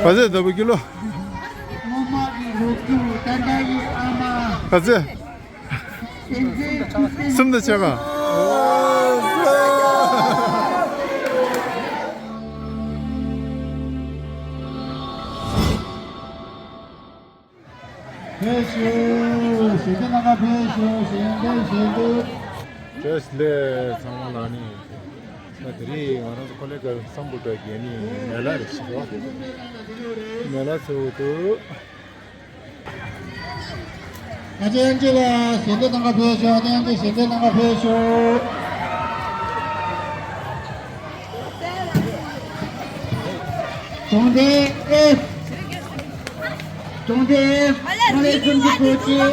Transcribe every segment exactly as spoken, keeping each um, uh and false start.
ག་ཚོད་ལྟ་བུ་ཀི་ལོ། སྔོན་མ་གི་རོགས་སྐྱོར་ད་ལྟ་ཡི་ཨ་མ། ག་ཚོད། གསུམ་དང་ཕྱེད་ཀ། ཕེབས་ཤོག་ཞལ་འདེབས་གནང་ག་ཕེབས་ཤོག་ཞལ་འདེབས་ཞལ་འདེབས། བཀྲ་ཤིས་བདེ་ལེགས་ཚང་མ་ལ་ནི། ད་དེ་རིང་ང་རང་ཚོ་ཁོ་ལེ་ག་སམ་བྷོ་ཊ་གི་ནི་མེ་ལ་རེད་ཤག་པ། མེ་ལ་ཚོ་དུ། ཨ་ཅེ་ཨན་ཅེ་ལ་ཞལ་འདེབས་གནང་ག་ཕེབས་ཤོག་ཨ་ཅེ་ཨན་ཅེ་ཞལ་འདེབས་གནང་ག་ཕེབས་ཤོག་གྲོང་སྡེ་ཨེཕ། གྲོང་སྡེ་ཨེཕ། ཁོ་ལེ་གསུམ་གྱི་ཐུགས་རྗེ།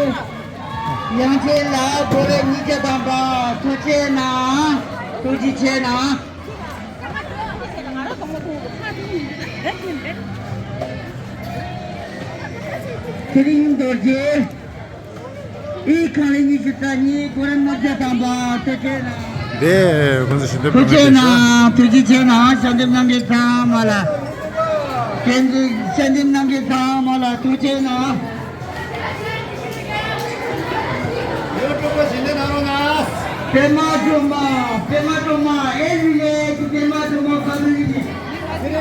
ཡང་ཅེ་ལ་བོ་ལེ་ཉིས་བརྒྱ་ཐམ་པ་ཐུགས་རྗེ་གནང་། ཐུགས་རྗེ་ཆེ་གནང་། ཚེ་རིང་རྡོ་རྗེ། ཨི་ཁང་ལི་ཉི་ཤུ་རྩ་གཉིས་གོ་ར་ལྔ་བརྒྱ་ཐམ་པ་ཐུགས་རྗེ་གནང་། དེ་ཁོང་ཚོ་ཞལ་འདེབས་ཐུགས་རྗེ་གནང་། ཐུགས་རྗེ་ཆེ་གནང་། ཞལ་འདེབས་གནང་མཁན་ཚང་མ་ལ། ཞལ་འདེབས་གནང་མཁན་ཚང་མ་ལ་ཐུགས་རྗེ་གནང་། པདྨ་སྒྲོལ་མ། པདྨ་སྒྲོལ་མ། ཨེ་ལི་ལེ་གི་པདྨ་སྒྲོལ་མ་ག་ལི་གི་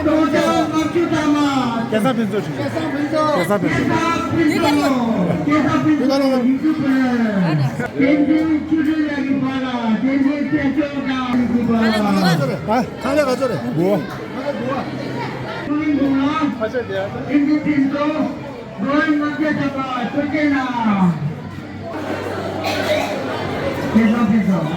སྟོང་ཕྲག་ལྔ་བཅུ་ཐམ་པ། སྐལ་བཟང་ཕུན་ཚོགས་ཞིག་སྐལ་བཟང་ཕུན་ཚོགས། སྐལ་བཟང་ཕུན་ཚོགས། སྐལ་བཟང་ཕུན་ཚོགས་ཡུ་ཊུབ་པར། བསྟན་འཛིན་བཅུ་དྲུག་ལགས་ཀྱི་བར་ལ་བསྟན་འཛིན་སྲས་མཆོག་དང་ཡུ་ཊུབ་པར། ཨ། ཁང་ལས་ག་ཚོད་རེད། དགུ། ཁང་ལས་དགུ་བ། ཁང་ལས་དགུ་བ། ཁ་ཤས་དེ། བསྟན་འཛིན་ཕུན་ཚོགས། སྒོར་ལྔ་བརྒྱ་ཐམ་པ་ཐུགས་རྗེ་གནང་། སྐལ་བཟང་ཕུན་ཚོགས།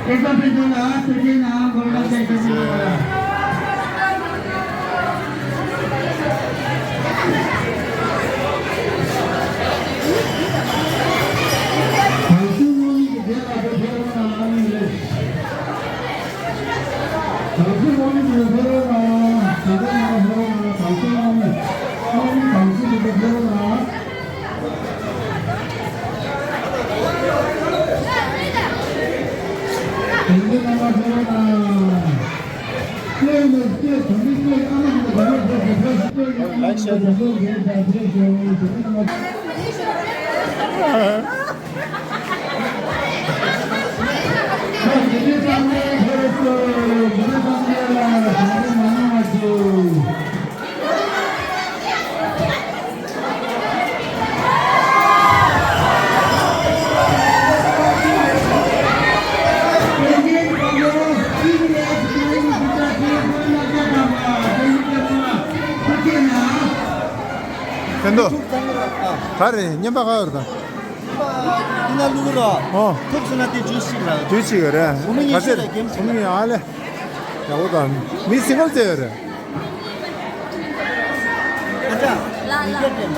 སྐལ་བཟང་ཕུན་ཚོགས་ལ་ཐུགས་རྗེ་གནང་། སྒོར་ལྔ་བརྒྱ་ཐམ་པ། གངས་ཅན་སློབ་གཉེར་གྱི་སྡེ་ལ་ཕེབས་རོགས་གནང་། གངས་ཅན་སློབ་གཉེར་གྱི་སྡེ་ཕེབས་རོགས་གནང་། གངས་ཅན་སློབ་གཉེར་ཕེབས་རོགས་གནང་། གངས་ཅན་སློབ་གཉེར། སློབ་གཉེར་གངས་ཅན་གྱི་སྡེ་ཕེབས་རོགས་གནང་། གངས་ཅན་སློབ་གཉེར་ཕེབས་རོགས་གནང་། ཕན་ཐོགས། ག་རེ་རེད། བརྙན་པ་ག་ཡོད་རེད་ད། འདི་ན་བླུག་རོགས། ཨོ། ཐུབ་སོང་ན་དེ་ཇུས་ཤིག་ལ། ཇུས་ཤིག་རེད། སྒོར་མོ་ཉི་ཤུ་ལ་འགེམས་ཤིག་ལ། སྒོར་མོ་ཉི་ཤུ་ཨ་ལེ། ཡག་པོ་དང་། མི་སིང་གལ་ཙེ་ཡོད་རེད། ཨ་ཅག་ཉིས་བརྒྱ་སྤྲད་ན།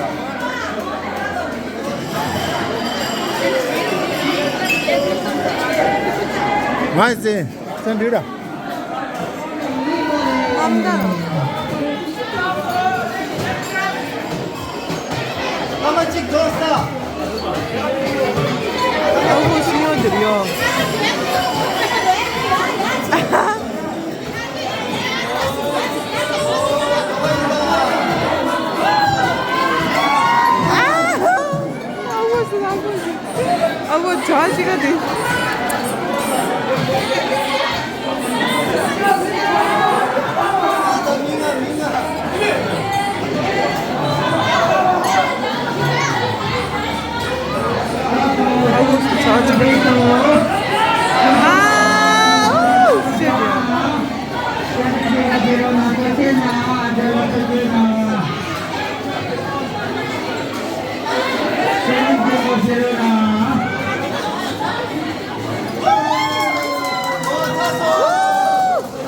ང་ཡི་ཙེ། སེམས་འགྲིག་ར། ཨམ་ད། ཨ་མ་གཅིག་འགྲོ་ས། ཨ་ཁུ་ཤི་ཡོང་འདིར་ཡོང་། ཨ་ཁུ་ཤི་ཨ་ཁུ་ཤི། ཨ་ཁུ་བྱ་ཞིག་ག་དེ། ཨ་ཁུ་ཤི་བྱ་ཞིག་ག་དེ། ཨ། ཨོ། ཤེས་རེད།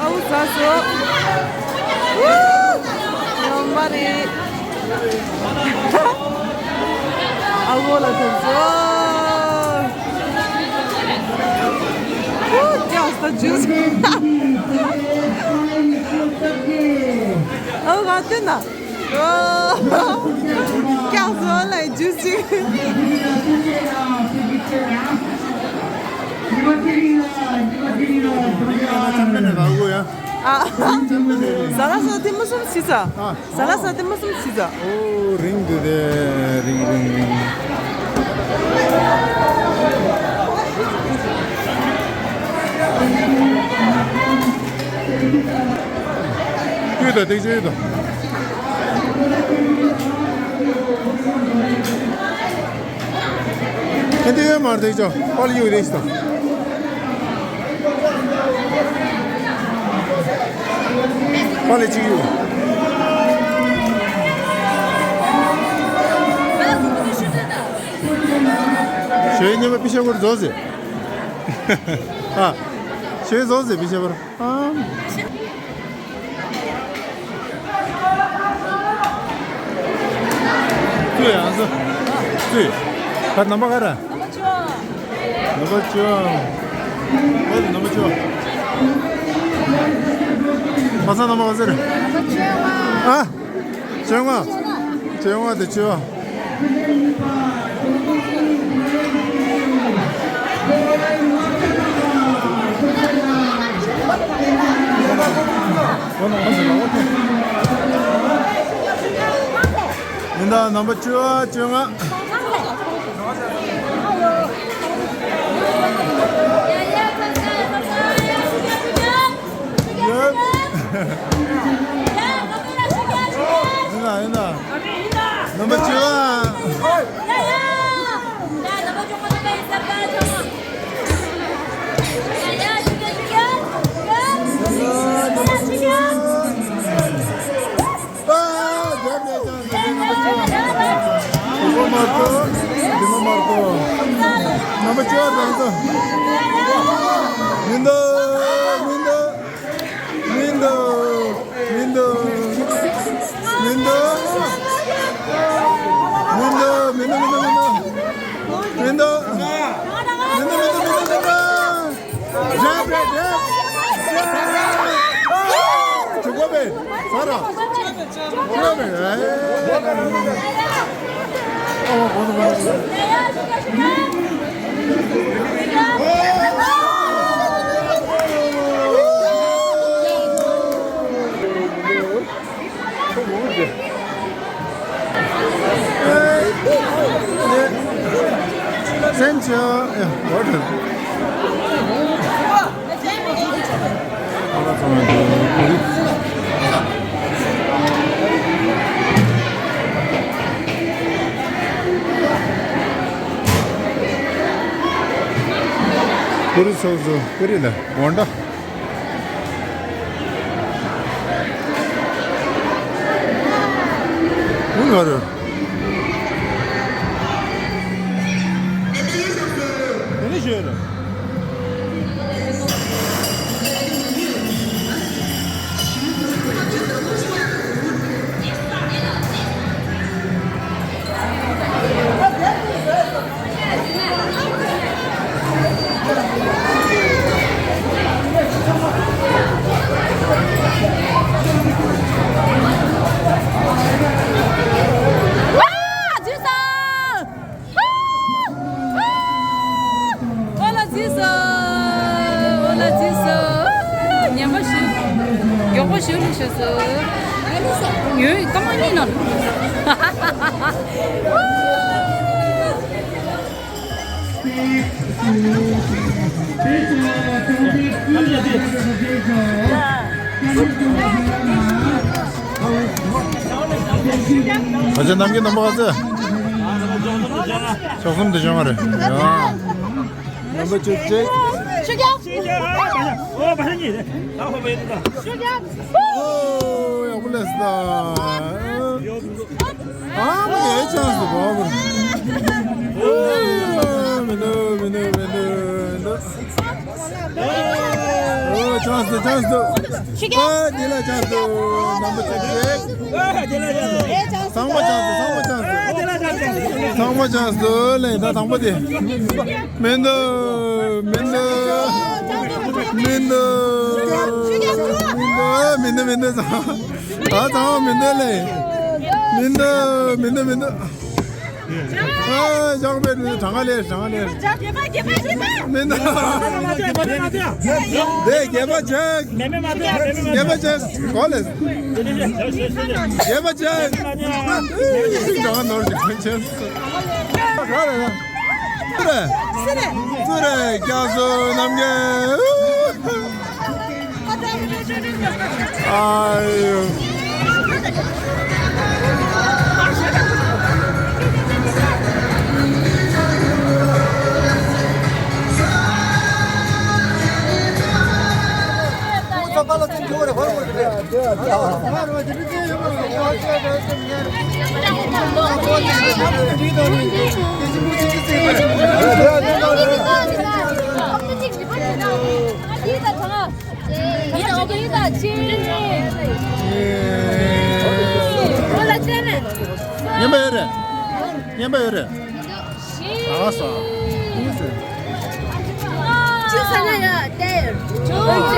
ཨའུ་ཟ་སོ། ཡོང་བ་རེད། ཨ་བོ་ལ་ཐོབ་སོ། ཨུ་ཀྱག་ས་ཇུས། ཨའུ་ག་དུས་ན། ཀྱག་བཟོ་ལ་ཇུས་ཅིག་ཡ། ཨ། ཟ་ལ་ས་ཐི་མ་སུམ་ཤི་ས། ཨ། ཟ་ལ་ས་ཐི་མ་སུམ་ཤི་ས། ཨོ། རིང་འདུག་དེ། རིང་རིང་རིང་། ཡོད་ད། ཏིག་ཅན་ཡོད་ད། ཁྱེད་དེ་མར་དེ་ཅོ་པ་ལི་ཡོད་རེད་ཤི་ད། པ་ལི་གཅིག་ཡོད། ཞོའི་ཉི་མ་པི་ཤ་གོར་རྫོགས་ཟེར། ཨ། ཞོའི་རྫོགས་ཟེར་པི་ཤ་གོར། ཨ། ཙུའི་ཨ་ཙུ། ཙུའི། ད་ནམ་པ་ག་རེ། ནམ་པ་བཅུ། ཨོ་ནམ་པ་བཅུ། པ་སངས་ནམ་པ་ག་ཚོད་རེད། ཨ། བཅོ་ལྔ། བཅོ་ལྔ་དེ་བཅུ། ཡིན་ད། ནམ་པ་བཅུ་བ་བཅོ་ལྔ། ཡོད། ཡིན་ད། ཡིན་ད། ནམ་པ་བཅུ་བ། ཨ། རྒྱབ་ནས་ཀྱང་འདི་མ་མར་ཏོ། འདི་མ་མར་ཏོ། ནམ་པ་བཅུ་བ་རང་ཚོ། མི་འདུག་མི་འདུག་མི་འདུག་མི་འདུག་མི་འདུག་མི་འདུག་མི་འདུག་མི་འདུག་མི་འདུག་མི་འདུག་མི་འདུག་མི་འདུག་རེད་རེད་རེད། ཅི་གོ་བས། ས་ར། ཅི་གོ་བས། ཨོ་གོ་ཏོ་གོ་ཏོ། Thank you. Yeah, water. ཀུ་རི་སོགས་སུ་ཀུ་རི་ལ་འོ་འདྲ། ཨུ་ལ་རེ། དེ་ནི་ཞོལ་རེ། ཨོ་ལ་ཟིག་སོ། ཨོ་ལ་ཟིག་སོ། ཉན་པ་ཞུ། མགྱོགས་པོ་ཞུ་རུ་ཤོག་སོ། ཡོད་ཀ་མ་གཉིས་ནང་། ཨ་ཅག་ནམ་མཁའི་ནམ་པ་ག་ཚོད། ཕྱོགས་གསུམ་དུ་བྱུང་བ་རེད། ཡ། ནམ་པ་བཅུ་གཅིག། ཨོ་ཡག་པོ་ལས་སོང་ད། ཨ་མ་ངའི་ཆང་སུ་བ་བུ། མི་འདུག་མི་འདུག་མི་འདུག་མི་འདུག་ཨོ་ཆང་སུ་ཆང་སུ། ཨ་འདི་ལ་ཆང་སུ། ནམ་པ་བཅུ་གཅིག། ཚང་མ་ཆང་སུ། ཚང་མ་ཆང་སུ། ཚང་མ་ཆང་སུ་ལས་ད་དང་པོ་དེ། མི་འདུག་མི་འདུག་མི་འདུག་མི་འདུག་མི་འདུག་མི་འདུག་ཨ་ཚང་མ་མི་འདུག་ལེ། མི་འདུག་མི་འདུག་མི་འདུག་ཨ། ཅང་པའི་ནི་གྲངས་ཀ་ལས་གྲངས་ཀ་ལས། རྒྱལ་པོ་རྒྱལ་པོ་རྒྱལ་པོ། མིན་ད། དེ་རྒྱལ་པོ་ཆག་མེ་མེ་མ་དེ་མེ་མེ་མ་དེ། རྒྱལ་པོ་ཆག་གོ་ལེ། རྒྱལ་པོ་ཆག་གྲངས་ཀ་ནོར་གྱི་ཁོན་ཆེན། ག་རེ་ལ། སུ་རེད། སུ་རེད། སྐྱབས་སུ་རྣམ་རྒྱལ། ཨ་ཡོ། ཉན་པ་ཡོད་རེད། ཉན་པ་ཡོད་རེད། ཨ་ས། ཅི་ཟ་ན་ཡ་དེར། ཨ།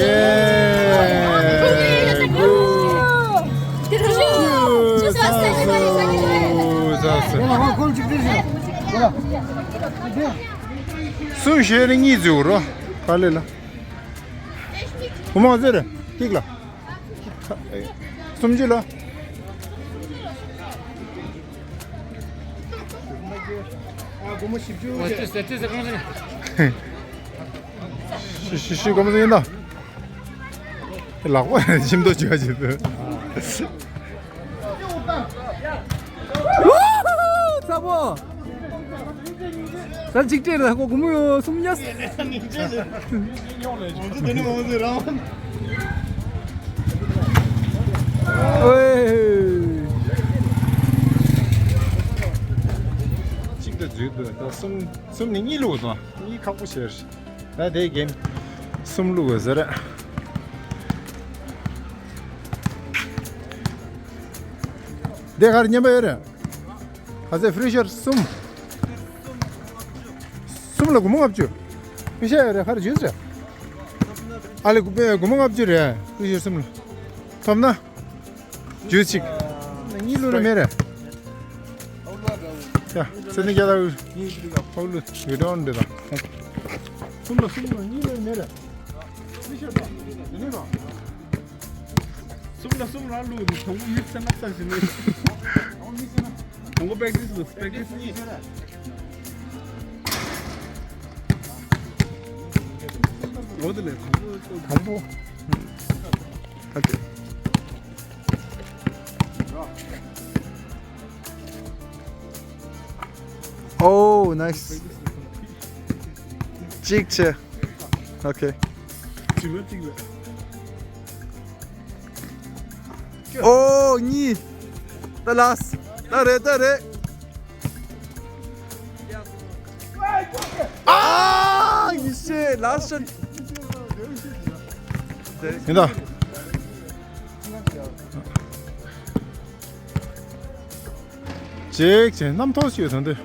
ཡེ། ཀུ། ཀུ། ས་སུ། ས་སུ། སུ་ཤེས་རིག་གཉིས་བརྩིའོ་རོ། ག་ལེ་ལ། བུ་མོ་ཟེར། ཐིག་ལ། སུམ་ཅུ་ལ། ཨ། སྒོར་མོ་བཞི་བཅུ། ཨོ། ཏི་སེ་ཏི་སེ་གང་ཟེར། ཤི་ཤི་ཤི་སྒོར་མོ་ཟེར་ཡིན་ད། ལག་པ་ཤིམ་ཏོ་བྱོས་བྱེད་དུ། ཚ་པོ། ད་གཅིག་སྤྲད་ལ་ཁོ་སྒོར་མོ་ཡོད་སུམ་ཉ། ཨོའི། གཅིག་ད་འཛུལ་འདུག་ད་གསུམ་གསུམ་ནས་གཉིས་ལུག་སོང་། གཉིས་ཁག་པོ་བྱས། ད་དེའི་གེམ་གསུམ་ལུག་ཟེར། དེ་གར་ཉན་པ་ཡོད་རེད། ག་ཚད་ཕི་ཤར་གསུམ། གསུམ་ལ་སྒོར་མོ་ལྔ་བཅུ། ཕི་ཤར་ཡོད་རེད། ག་རེ་ཇུས་རེད། ཨ་ལེ། སྒོར་མོ་ལྔ་བཅུ་རེད། ཕི་ཤར་གསུམ་ལ། ཐོབ་ན། ཇུས་གཅིག་གཉིས་ལུག་ལ་མེད་རེད། ཡ། ཚེ་ནི་རྒྱ་ལ་ཕོག་ལུག་ཡོད་དོན་འདི་དང་། གསུམ་ལ་གསུམ་ལ་གཉིས་ལུག་མེད་རེད། ཕི་ཤར་དང་དེ་ནས་དང་། གསུམ་ལ་གསུམ་རང་ལུག་འདི་དང་པོ་མི་སེམས་ན་ལྟ་བཞིན་ནས། དང་པོ་པེག་ཏིས་ལུག་པེག་ཏིས་གཉིས། འོ་དེ་ལས་དང་པོ་དང་པོ། ཨ་ཏི། ཨོ་ནའིས། གཅིག་བྱས། ཨོ་ཁེ། གཅིག་ལ་གཅིག་ལ། ཨོ་གཉིས། ད་ལཱསི། ད་རེད་ད་རེད། ཨ། ཡེ་ཤེ། ལཱསི་ཤོཊ། ཡིན་ད། ཅིག་ཅིག་རྣམ་རྟོག་ཞིག་ཡོད་དོན་དེ།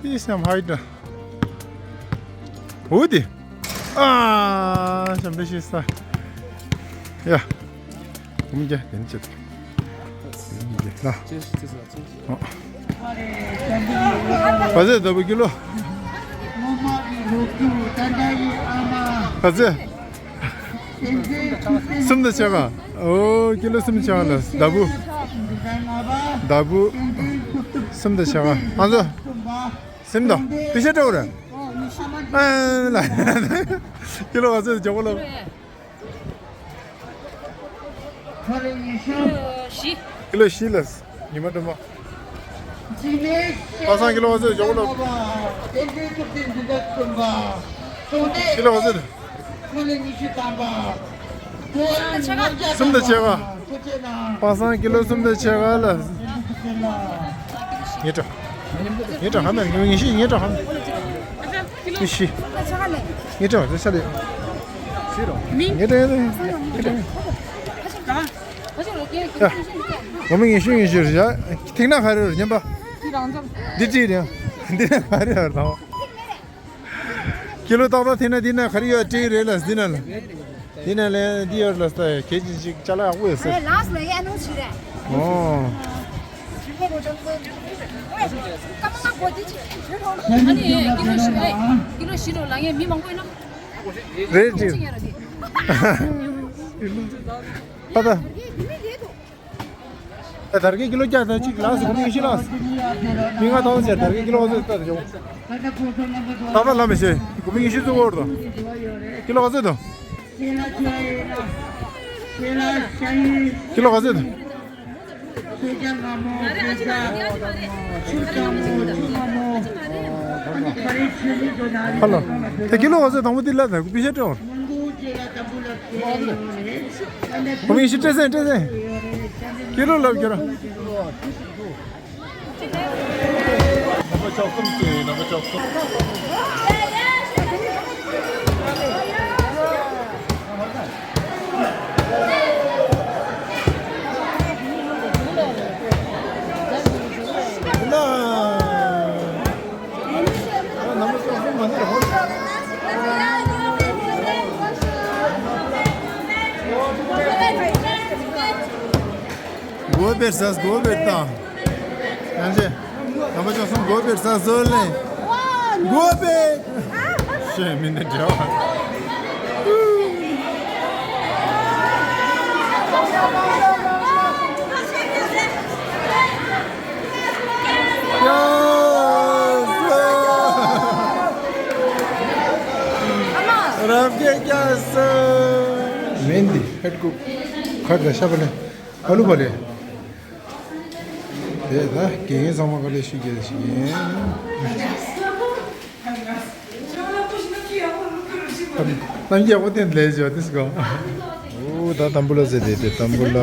ཨི་སམ་ཧའི་ད། འོ་དེ། ཨ། ཞམ་པེ་ཤི་ས། ཡ། ཀུམ་རྒྱ་དེན་ཅེ། ལ། ཨོ། བ་ཟེ་ད་བུ་ཀི་ལོ། བ་ཟེ། གསུམ་དང་ཕྱེད་ཀ། ཨོ། ཀི་ལོ་གསུམ་ཕྱེད་ཀ་ལ་ཟླ་བུ། ཟླ་བུ། གསུམ་དང་ཕྱེད་ཀ། ཨ་ཚོ། སེམས་དང་དུ་ཤ་སྤྲོ་ར། ཨ་ལ། ཀི་ལོ་ག་ཚོད་འཇོག་གོ་ལོ། ཀི་ལོ་བཞི་ལ། ཉི་མ་སྒྲོལ་མ། པ་སངས་ཀི་ལོ་ག་ཚོད་འཇོག་གོ་ལོ། ཀི་ལོ་ག་ཚོད། གསུམ་དང་ཕྱེད་ཀ། པ་སངས་ཀི་ལོ་གསུམ་དང་ཕྱེད་ཀ་ལ། ཉེ་དྲ། ཉེ་དྲ་ཧ་མ་ཉེ་ཤི་ཉེ་དྲ་ཧ་མ། ཤི། ཉེ་དྲ་དེ་ཆ་ལེ། ཉེ་དྲ་ཉེ་དྲ། ཡ། ངོ་མ་ཉེ་ཤི་ཉེ་ཤི་རེད་ཡ། ཐིག་ན་ག་རེ་རེད་ཉན་པ། འདི་བྲིས་རེད། འདི་ན་ག་རེ་རེད་དང་། ཀི་ལོ་ཏག་ཏག་ཐིག་ན་འདི་ན་ག་རེ་ཡོད་བྲིས་རེད་ལ་འདི་ན་ལ། དེ་ནས་ལན་འདི་ཡོད་ལ་ས་གལ་ཆེན་ཞིག་ཅ་ལག་དབུ་ཡོད་ཟེར། ཨ་ལགས་སོ་ཡ་ནོ་ཞུ་རེད། ཨོ། སྐར་མ་ལྔ་འགོར་དུས་ཅིག་ཞུ་རོགས། ཨ་ནི་ཀི་ལོ་བཞི་རེད། ཀི་ལོ་བཞི་རོགས་ལ་ངས་མི་མང་པོ་ཡིན་ན། རེད་ཅིག་ཅིག་ཡོད་རེད། ཨ་ད། ཨ་དར་གྱི་ཀི་ལོ་བརྒྱ་དང་གཅིག་ལགས་སོ། དགུ་མི་ཉི་ཤུ་ལགས། མི་ང་ཐང་ཟེར་དར་གྱི་ཀི་ལོ་ག་ཚོད་ལྟ་དེ་བྱུང་། ད་ད་ལ་མི་ཤེས། དགུ་མི་ཉི་ཤུ་ཚོད་འོར་དོ། ཀི་ལོ་ག་ཚོད་དོ། ཀི་ལོ་ག་ཚོད་དོ། ཧ་ལོ། དེ་ཀི་ལོ་ག་ཚོད་དང་པོ་དེ་ལ་དར་གྱི་པི་ཤ་སྤྲད་འོར། དགུ་མི་ཉི་ཤུ་སྤྲད་སེ་སྤྲད་སེ། ཀི་ལོ་ལབ་ཁྱོད་རང་། སྒོ་བེར་ཟ། སྒོ་བེར་བཏང་། ཡང་ཅེ། དམ་པ་ཅོག་གསུམ་སྒོ་བེར་ཟ་ཟོར་ལེན། སྒོ་བེར། ཤེས་མི་འདི་འདྲ་བ། རབ་རྒྱས་རྒྱལ་སྲས། མེན་དི་ཧེད་ཀུག་ཁར་ད་ཤ་བ་ལེ། ཨ་ལུ་བ་ལེ། དེ་ད་དགེ་རྒན་ཚང་མ་ག་ལེ་ཤུ་རྒྱལ་ཞིག་ཡིན། རྣམ་རྒྱལ་པོ་དེ་ལས་བྱོས་དེ་སྐོ། ཨོ་ད་དམ་བུ་ལ་ཟེར་དེ་དེ་དམ་བུ་ལ།